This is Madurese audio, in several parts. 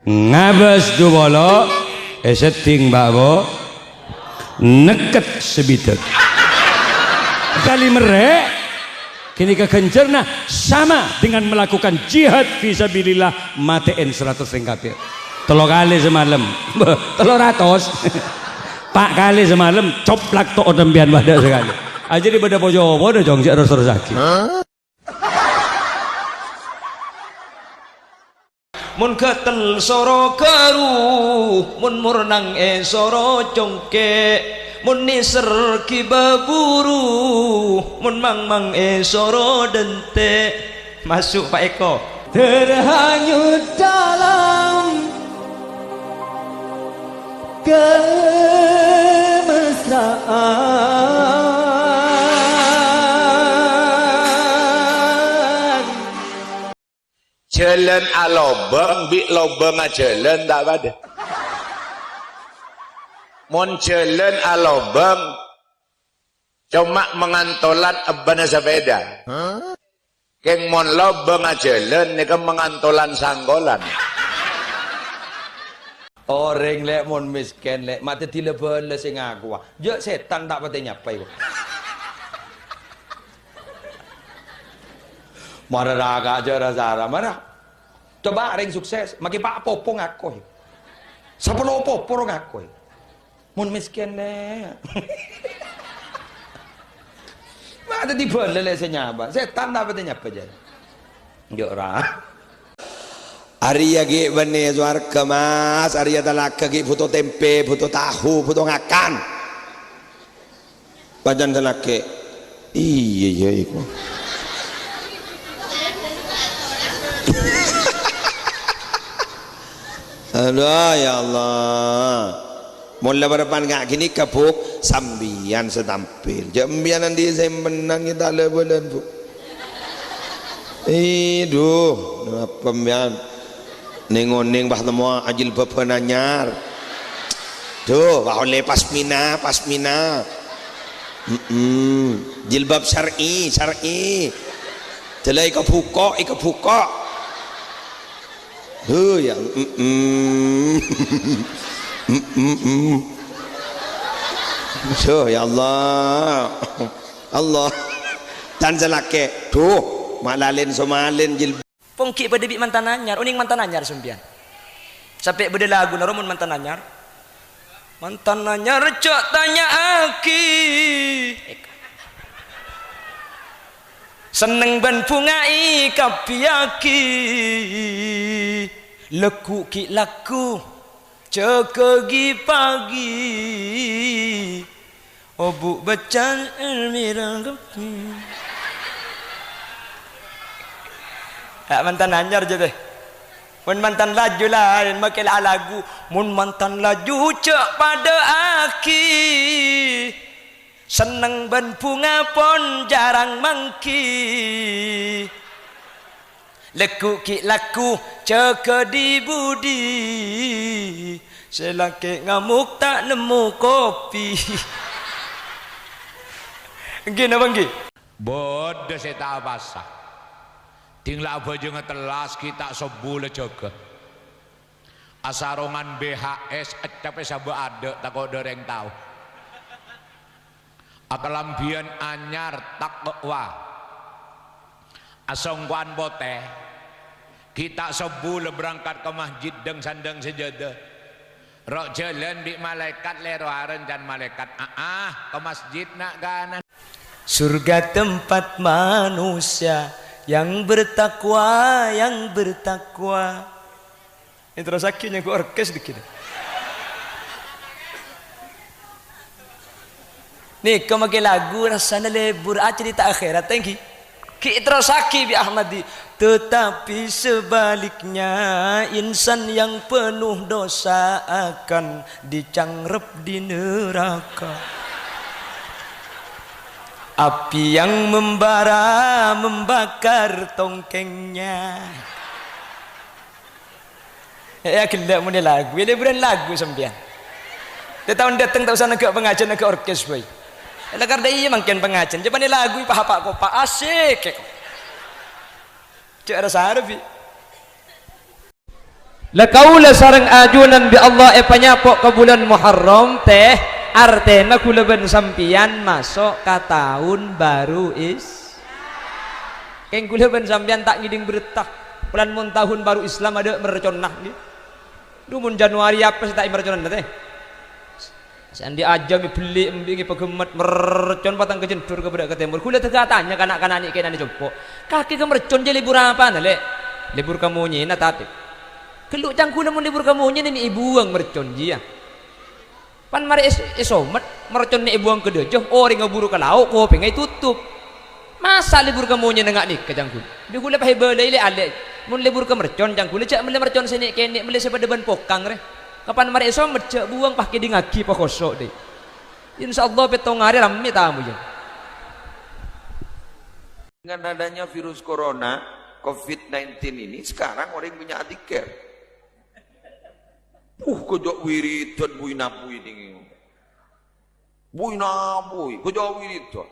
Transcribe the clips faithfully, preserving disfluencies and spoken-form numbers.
Ngabâs du polo, èsedding, Pak, Bu. Nèket sabidhâk. Kali merrè', ghânèka ghânjhârânna sama dengan melakukan jihad fisabilillah, matè'èn saratos orèng kafir. Tello kalè samalem. Bâh, tello ratos. Pa' kalè samalem, coplak to'o sampèyan bâdâ sakalè. Ajâ dhi bâdâ po-copo dâ, Cong, jhâ' ros-terrossaghi. Mon ghâtel soro ghâru, mon mornang èsoro congkè', mon nèser ghibâ buru, mon mangmang èsoro dântè'. Maso', Pa' Eko. Terhanyut dalam kemesraan. Jhâlân alobâng bi' lobângnga jhâlân ta' padâ. Mon jhâlân alobâng, coma mangantolan ebbâna sapèda. Kèng mon lobângnga jhâlân nèka mangantolan sangkolan. Orèng, Lè', mon mèskèn, Lè', ma' dhâddhi la-bâlâ sè ngakowa. Jhâ' sètan ta' patè nyapa, èko. Mara raka jhâ' ra-sara, mara. Coba rèng sukses, makè pa' popo ngako, yâ. Sapolo popo ro ngako, yâ. Mon mèskèn, Lè'. Ma' dhâddhi bâlâ, Lè', sè nyapa. Sètan ta' patè nyapa, jhâ'. Jhâ' ra. Arèya ghi' bânnè sowarghâ, Mas. Arèya talaga ghi' bhuto tempe, bhuto tahu, bhuto ngakan. Pajan salakè'. Iyâ, iyâ, iku. Aduh, ya Allah. Mon la bârâmpan nga' ghânèka, Bu', sampèyan sè tampil. Jhâ' empèyan andi' sè mennang, yâ ta' la-bâlâna, Bu'. Ih, duh, napa empèyan? Neng-oneng pas nemmowa ajilbâbhân anyar. Duh, pas ollè pasmina, pasmina. Mm-mm. Jilbab syar'i, syar'i. Dâlâ èkabhuko', èkabhuko'. Duh, ya, mm-mm. Mm-mm. Duh, ya Allah. Allah. Tan salakè'. Duh, malalèn somalèn jilbab. Pong ghi' padâ bi' mantan anyar, onèng mantan anyar sampèyan? Sampè' bâdâ laguna ro mon mantan anyar. Mantan anyar jhâ' tanya'aghi. Senneng bân bhunga èkabbhiyâghi. Lagghu' ghi' lagghu'. Jâgâ ghi-paghi, obu' bâccan èlmèra kabbhi. Ya, mantan anyar jâ, tè. Mon mantan laju laèn, makè la alaghu. Mon mantan laju, jhâ' padâ'âghi. Senneng bân bhunga pon jhârâng mangghi. Lagghu' ghi' lagghu', jâgâ dhi-budhi. Sè lakè' ngamok ta' nemmo kopi. Èngghi napa èngghi? Bâdâ sè ta' apasa. Ding la abhâjângnga tellas ghi' ta' sobbhu la jâgâ. Asarongan B H S, eccep è sabâ' adâ', tako' dâ' rèng tao. Akalambhiyân anyar, taqwa. Asongkowan potè. Ghi' ta' sobbhu la berangkat ka masjid dhâng-sandhâng sajâdâ. Ro' jhâlân bi' malaèkat lèro arèn can malaèkat. Aa, ka masjid na'-kana'. Surga tempat manusia yang bertakwa, yang bertakwa. Èterrossaghi nyangghu orkes dhâggi'. Nèka makè lagu rassana lebur, acarèta akhèrat, èngghi. Ghi' èterrossaghi bi' Ahmadi. Tetapi sebaliknya, insan yang penuh dosa akan dicangrebbhi neraka. Api yang membara membakar tongkengnya. Ya, ghellâ' monè lagu. Ya, lebburan lagu sampèyan. Tè taon dâteng ta' osa nègghâ' pangajhiyân, nègghâ' orkes bhâi. La karna iyâ mangkèn pangajhiyân. Jhâ' panè lagu pa-apa kopa. Asik, kè. Jhâ' ra-sara, Bi'. La kaulâ sareng ajunan bi' Allah èpanyapo' ka bulân Muharram, tèh, artèna kaulâ bân sampèyan maso' ka taon bâru Is-, kèng kaulâ bân sampèyan ta' ngèdhing berta, polana mon taon bâru Islam adâ' merconna, ghi. Dhu, mon Januari apa sè ta' èmerconna, tèh? Sè andi' ajâm èbelli, embi' èpaghemmet, mercon patang ka jendhur ka bârâ' ka tèmor. Kaulâ tèga atanya ka na'-kana' nè'-kènè' nè compo', "Kakè ka mercon jiyâ lebur apana, Lè'?" "Lebur kamonyèna, Tat." "Ghâllu ca'na kaulâ mon lebur kamonyèna nè' èbuwâng mercon jiyâ. Pan marè è-, èsomet, mercon nè' èbuwâng ka dâjâ, orèngnga buru ka lao', kopèngnga ètotop. Masa' lebur kamonyèna nga' nèka, ca'na kaulâ?" Bi' kaulâ pas èbâlâi lè'-alè', "Mon lebur ka mercon, ca'na kaulâ, jhâ' mellè mercon sè nè'-kènè', mellè sè padâ bân pokang, rè. Kapan marè èsomet, jhâ' buwâng, pas kèdhingngaghi, pakoso', Dhi'." Insyaallah, pètto arè rammè tamoyya. Dengan adanya virus corona, covid nineteen ini, sekarang orang banyak dzikir. Uh, kojok wiridan bui nabui ini. Bui nabui, kojok wiridan.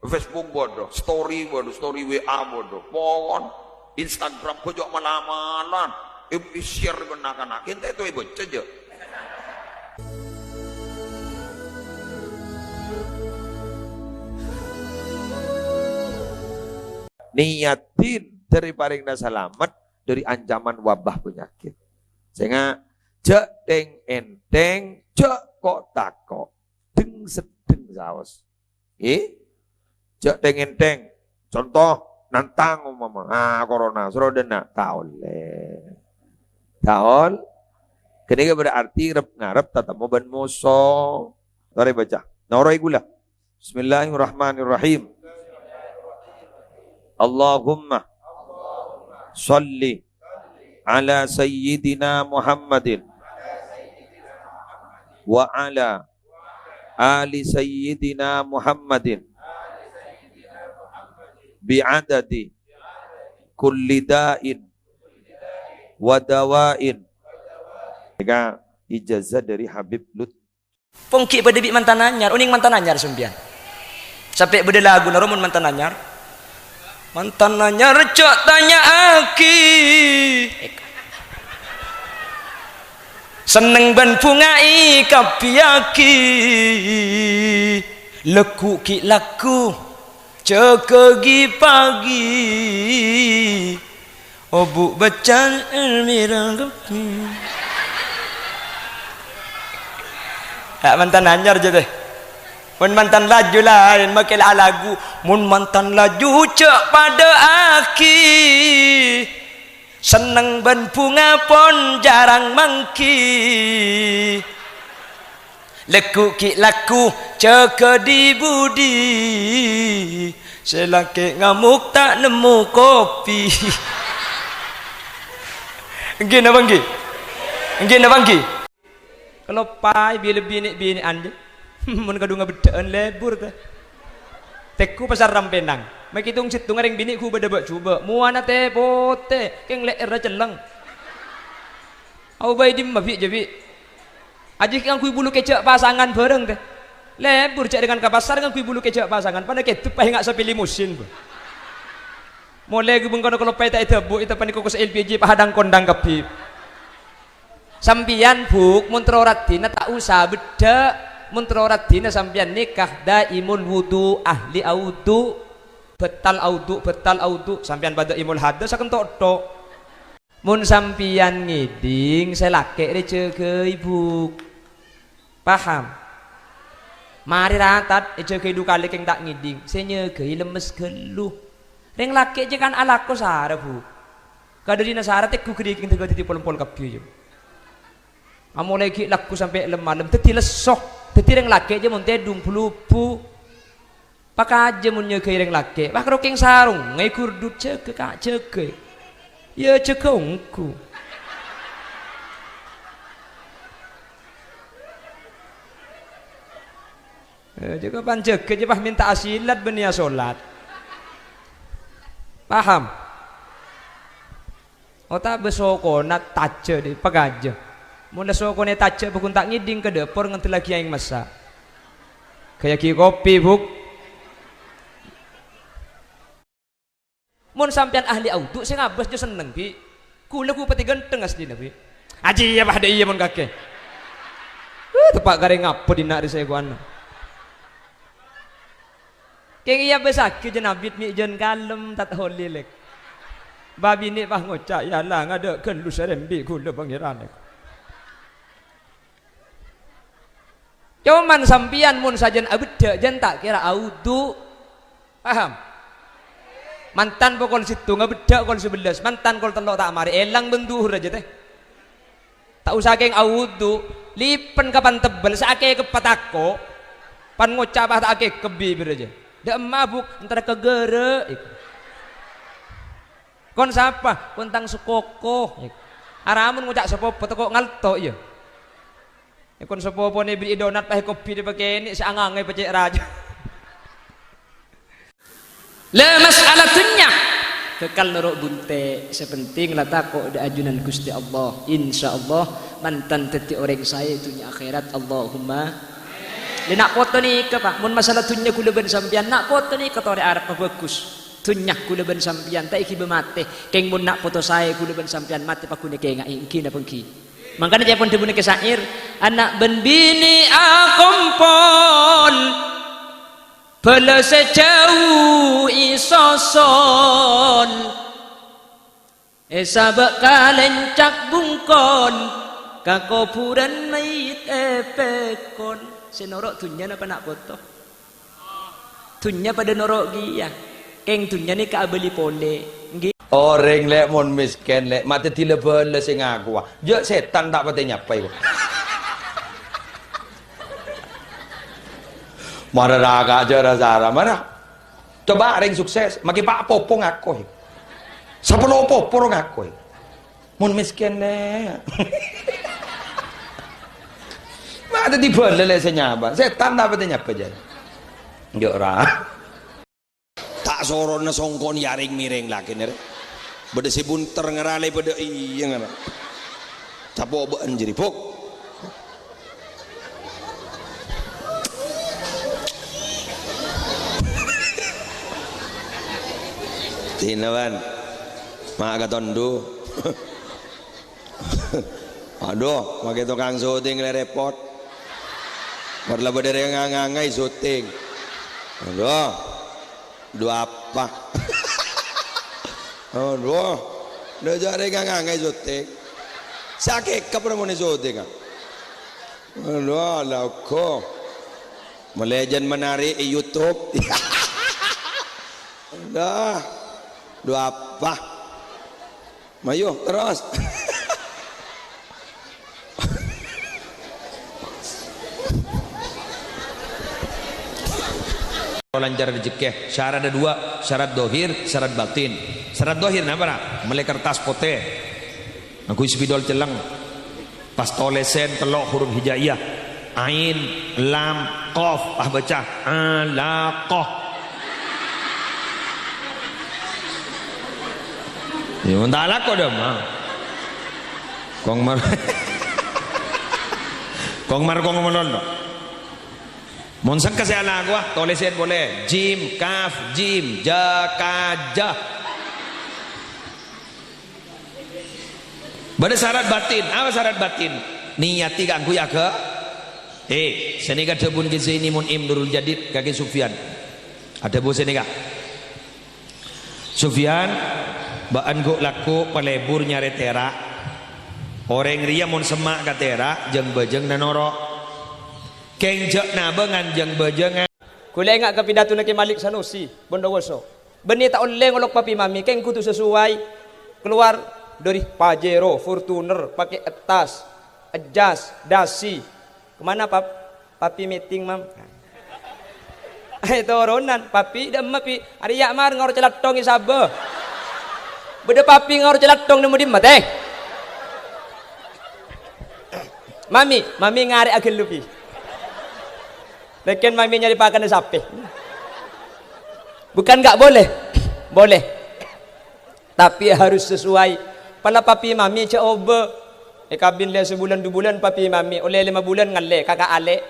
Facebook bodoh, story bodoh, story W A bodoh. Pon, Instagram kojok malam-malam. Em, share ke anak-anak. Ente itu ibu cejek. Niyatin dâri parèngna salamet dâri ancaman wabah panyakèt. Sènga', jhâ' tèng-èntèng, jhâ' ko'-tako', dheng-seddheng saos. Ngghi? Jhâ' tèng-èntèng. Conto, nantang umpama, ah, corona, soro dâna, ta' ollè. Ta' ol-, ghânèka berarti rep-ngarep tatemmo bân moso. Torè baca. Noro'i kaulâ. Bismillahirrahmanirrahim. Allahumma shalli ala sayyidina Muhammadin wa ala ali sayyidina Muhammadin bi'adadi kulli da'in wa dawa'in. Nèka ijazah dâri Habib Lut. Pong ghi' padâ bi' mantan anyar, onèng mantan anyar sampèyan? Sampè' bâdâ laguna ro mon mantan anyar. Mantan anyar jhâ' tanya'aghi. Senneng bân bhunga èkabbhiyâghi. Lagghu' ghi' lagghu', jâgâghi pagi. Obu' bâccan èlmèra kabbhi. Ta' mantan anyar jâ, tèh. Mon mantan laju laèn, makè la alaghu. Mon mantan laju jhâ' padâ'âghi. Senneng bân bhunga pon jhârâng mangghi. Lagghu' ghi' lagghu', jâgâ di-budi. Sè lakè' ngamok ta' nemmo kopi. Èngghi napa èngghi? Èngghi napa èngghi? Kaloppaè bi-, lebbi nè'-binè'an, jâ. Mon kadhungnga bâddhâ'ân lebur, tèh. Tèghu pasar Rampènang. Makè tong-sèttonga rèng binè' ghu bâdâ bâ'-jhubâ'. Mowana tè-potè, kèng lè'èrra cellèng. Aobâi dimma, Bi', jâ, Bi'? Ajiyâ ngangghuy bulu kèjhâ' pasangan bhârâng, tèh. Lebur jhâ' rèngan ka pasar ngangghuy bulu kèjhâ' pasangan, padâ kèdhep paènga' sapè limusin, bâ. Molè ghu bengkona kaloppaè ta' èdhâbu, èta panèka kos L P G, pahadhâng kondhâng kabbhi. Sampèyan, Bu', mon terro raddhinna ta' osa bâddhâ'. Mon terro raddhinna sampèyan nèka daimul wudu, ahli audu. Bâttal audu, bâttal audu. Sampèyan padâ imul hadas sakento' tho'. Mon sampèyan ngèdhing, sè lakè' rè jâgâi, Bu'. Paham? Marè ratat èjâgâi dhu kalè kèng ta' ngèdhing, sè nyâgâi lemmes ghâllu. Rèng lakè' jâ kan alako sara, Bu'. Kadhâddhiyânna sara tèghu ghâriging tèghu dhâddhi pol-empol kabbhi, yâ. Amolaè ghi' lagghu sampè' lem-malem, dhâddhi lesso. Dhâddhi rèng lakè' jâ mon tèdung bhu-lubbu. Pakajâ mon nyâgâi rèng lakè', wah, karo kèng sarong, ngaè gurdhut, jâgâ, Ka', jâgâ. Yâ, jâgâ ongghu. Eh, jâgâ pan jâgâ, jâ pas mènta asilat bân ya solat. Paham? Otabâ sokona tajâ, dhi, pakajâ. Mon la sokona tajâ, bhâghun ta' ngèdhing ka dâpor ngandellaghi aèng massa'. Ghâyâghi kopi, Bu'. Mon sampèyan ahli audu, sè ngabâs jâ senneng, Bi'. Ghulâ ghu patè ghântheng asllina, Bi'. Ajiyâ, pas dâ' iyâ mon kakè. Uh, teppa' karè ngapa dinna' rè saèkowanna. Kèng iyâ bâsaghi jân abit mè' jân kalem tat holè, lèk. Bâbinè' pas ngoca', "Yâ Allah, ngadâ' ghâllu sarèmbi' ghulâ Pangèran, lèk." Coman sampèyan mon sajân abeddhâ', jân ta' kèra awudu. Paham? Mantan pokol sèttong abeddhâ' kol sabellâs, mantan kol tello' ta' marè, èlang bân duhur rajâ, tè. Ta' osa kèng awudu, lipen kapan tebbel, saakèkep patako', pan ngoca' pas ta' akèkep bibir rajâ. Dâ' emma, Bu', entara ka ghârâ', iku. Kon sapa? Kon tang sakoko, iku. Aramon ngoca' sapopo tako' ngalto, iyâ. Èkon sapopo nè bherri'i donat, pas èkobhi dâ' pakènè' sè angangè pècè' rajâ. La mas'ala dhunnya bhâkal noro' bunte', sè penting la tako' dâ' ajunan Ghustè Allah. Insyaallah mantan dhâddhi orèng saè dhunnya akhèrat. Allahumma. Lè na' poto nèka, Pa', mon masalah dhunnya ghulâ bân sampèyan, na' poto nèka torè arep pabhâghus. Dhunnya ghulâ bân sampèyan ta' èghibâ matè. Kèng mon na' poto saè ghulâ bân sampèyan matè, paghun èkaènga'è, èngghi napa èngghi? Mangkana ca'èpon dhâbuna Kè Syair, "Ana' bân binè' akompol, bhâlâ sè jhâu èsosol, èsabâ' ka lèncak bungkol, ka kobhurân mayyit èpèkol." Sè noro' dhunnya napa na' poto? Dhunnya padâ noro' kèya. Kèng dhunnya nèka abâli polè. Èngghi. Orèng, Lè', mon mèskèn, Lè', ma' dhâddhi la-bhâlâ sè ngakowa. Jhâ' sètan ta' patè nyapa, èko. Mara raka jhâ' ra-sara, mara. Coba rèng sukses, makè pa' popo ngako, è. Sapolo popo ro ngako, è. Mon mèskèn, Lè'. Ma' dhâddhi bhâlâ, Lè', sè nyapa. Sètan ta' patè nyapa, jhâ'. Jhâ' ra. Ta' sorona songko'na yarèng-mèrèng lakèna rè. Bâdâ sè bunter ngaralè bâdâ iyâ ngara. Capo' bâ'ân jârèya, Buk. Dina, Wan. Ma' katondu. Adhu, makè tokang syuting lè repot. Mara la bâdâ rèng ngangai syuting. Adhu. Dhu apa? Adhu. Dhu jhâ' rèng ngangai syuting. Sakèkep ra monè syuting, ah. Adhu, la ongghâ. Mèlè jân menari è YouTube. Adhu. Dhu apa? Mayu, terros. Lancar rejhekkè. Syarat ada dua, syarat dohir, syarat batin. Syarat dohir napa, ra? Mèlè kertas potè. Ngangghuy spidol celleng. Pas tolèsèn tello' huruf hijaiyah, ain, lam, qof, pas bâca, alaqah. Iyâ, mon ta' alako dâ' emma. Kong mar-, kong mar-, kong malolo. Mon sengka sè alakowa, tolèsèn polè. Jim, kaf, jim, ja, ka, ja. Bâdâ syarat batin. Apa syarat batin? Niyati kaangghuy agâ-, eh, sanèka dhâbuna Kè Zaini Mun'im Nurul Jadid ka Kè Sufyan. Adhâbu sanèka, "Sufyan, bâ'ân ghu' lagghu' palebur nyarè tèra'. Orèng rèya mon semma' ka tèra', jâng-bâjâng nanoro'. Kèng jhâ' nabângan jâng-bâjângan." Ghulâ enga' ka pidatona Kè Malik Sanusi, Bondowoso. Bânnè ta' ollè ngolok papi mami, kèng kodhu sasoway. Kalowar dâri Pajero, Fortuner, pakè ettas, ejjas, dasi. "Kemana, Pap?" "Papi meeting, Mam." Eh, toronan, "Papi, dâ' emma, Pi?" "Arèya' mar ngaor calathong è sabâ." "Bâdâ papi ngaor calathong nemmo dimma, tè?" "Mami, mami ngarè' aghâllu, Pi." Rèken mami nyarè pakanna sapè. Bukan nggak boleh. Boleh. Tapi harus sesuai. Pala papi mami jhâ' obâ. Èkabin lè sabulân du bulân papi mami, ollè lèma bulân ngallè, kaka' alè'.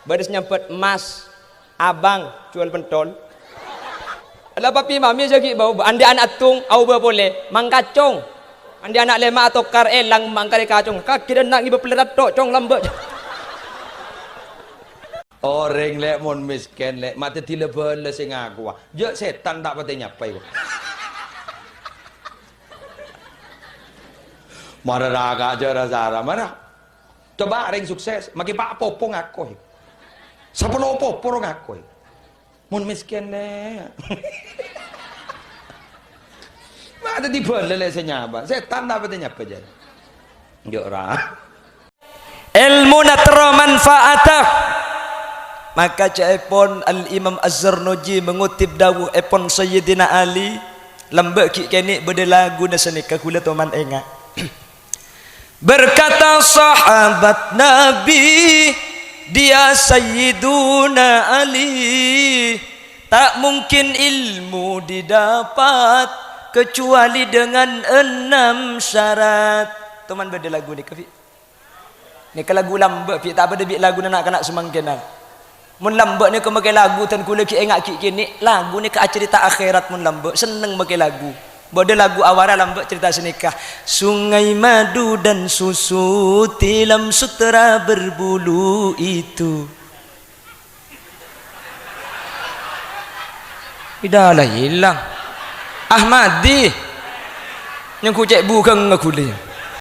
Bâdâ sè nyambhât, "Mas, abang, jual pentol." Pala papi mami jhâ' ghi' bâ-obâ, andhâ'ân attung, aobâ polè, "Mang Kacong." Andi' ana' lèma' atokar èlang mangkara kacong. Kaghi' dâ' enna' ngibâ pèlèr atto', cong, lambâ'. Orèng, Lè', mon mèskèn, Lè', ma' dhâddhi la-bâlâ sè ngakowa. Jâ' sètan ta' patè nyapa, èko. Mara raka jâ' ra-sara, mara. Coba rèng sukses, makè pa' popo ngako, èko. Sapolo popo ro ngako, èko. Mon mèskèn, Lè'. Ma' dhâddhi bâlâ, Lè', sè nyapa. Sètan ta' patè nyapa, jâ'. Jâ' ra. Èlmona terro manfaata. Maka ca'èpon Al-Imam Az-Zarnuji mengutip dawuhèpon Sayyidina Ali, lambâ' ghi' kènè' bâdâ laguna sanèka, ghulâ toman enga'. Berkata sahabat Nabi, dia Sayyiduna Ali, tak mungkin ilmu didapat kecuali dengan enam syarat. Toman bâdâ lagu nèka, Fi. Nèka lagu lambâ', Fi, ta' padâ bi' laguna na'-kana' samangkènan. Mon lambâ' nèka makè lagu, dân ghulâ ghi' enga' ghi' kènè', lagu nèka acarèta akhèrat mon lambâ', senneng makè lagu. Bâdâ lagu awara lambâ' carèta sanèka, "Sungai madu dan susu tilam sutera berbulu itu." Idala ilang. Ahmadi. Nyengku cè' bugang ngaguli.